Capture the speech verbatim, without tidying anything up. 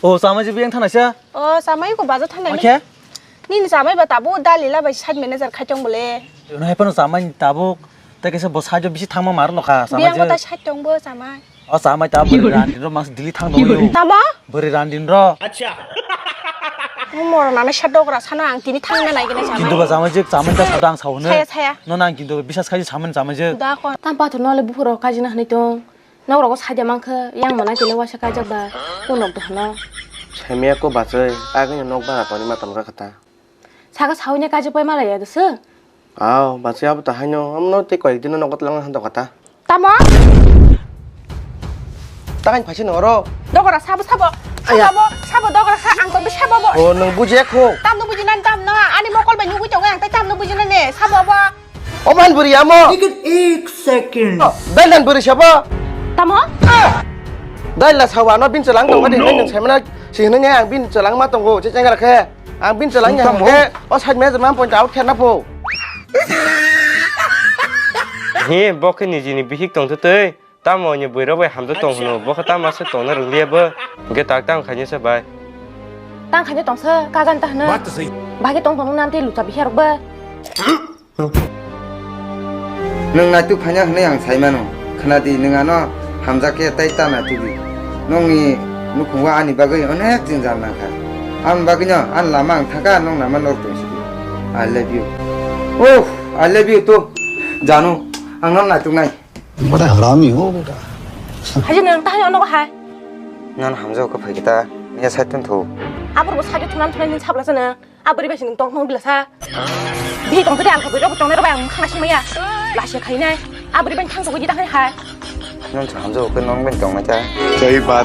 O chamai je biyang thana sa. O chamai ko baja thana. Oke. Nini chamai ba tabuk dali la bai site manager khai tong bole. Ono hai pano chamai tabuk. Te kesa bo site bisi thangma mar lokha chamai. Biyang ko ta site tong bo chamai. O chamai ta bwrwi randin ro mas dili thang dong yo. Tamo? Bwrwi randin ro. Acha. Mo moro nana sa dogra sana ang tini thang na nai gina chamai. Kintu ba chamai je chamai ta sa dang sa hone. Saya, saya. No nang kintu bisas khai chamai chamai je. Da ko. Tam pa to no le buhuro kajina hne tong. Nok rogo saida mankhe, yang mana tile wasa kajak ba, ko nok dohno. Saimaya ko bachai, agini nok bara toni ma tongkha kata. Saka sawi ne kajak pai malaya dosu. Aw, bachai abo ta haino, amno tei koyek dino nogo tlang han dokata. Tamo? Takan phaisi no oro. Dogora sabo sabo. Aya. Sabo, sabo dogora sa ang tongbi sabo bo. O, nang bujiya kho. Tam no bujinan tam no, ani mokol bai nugui tongo ang tai tam no bujinan ne, sabo bo. Oman bwrwi amo. Lekin ek second. Dailan bwrwi sabo. Tamo? Daila sawa no bin chalang tong kadi nang saimana si hinanya ang bin chalang ma tongo che chengra khe. Ang bin chalang ya khe o side me man point out khe na po. He bokhe nijini bihik tong thutui. Tamo ni bwrwi rok bai hamjak tong hwno, bo khe tamo se tongna rwliya bo. Hwnkhe tak tang khainwi se bai. Tang khainwi tong se, kagan ta hwno. What to say? Bai khe tong tong nam tei lucha bihiya rok ba. Nwng naituk phaina hwnwi ang sai mano. Khna di, nwng ano hamjak khe tei ta naituk di. Nokni nukhungo ani bagwi onek jwngjal nangkha. Aboni bagwino ani lama ang thangkha, nokno ma norok tong sidi. I love you. Oh, I love you too. Janu, ang nono naituk nai. Bada harami ho beta. Haji nang tahai ono hai. Nan hamjao ka phai kita. Niya sai tun thu. Abor bo sai tun nam thunai nin sabla sana. Abori bai sin tong thong bila sa. Bi tong tadi ang khabui rok tong bai ang khana sumaya. Lasi khai nai. Abori bai thang so ji tahai hai. Nan sa hamjao ka nong ben tong na cha. Sahi baat.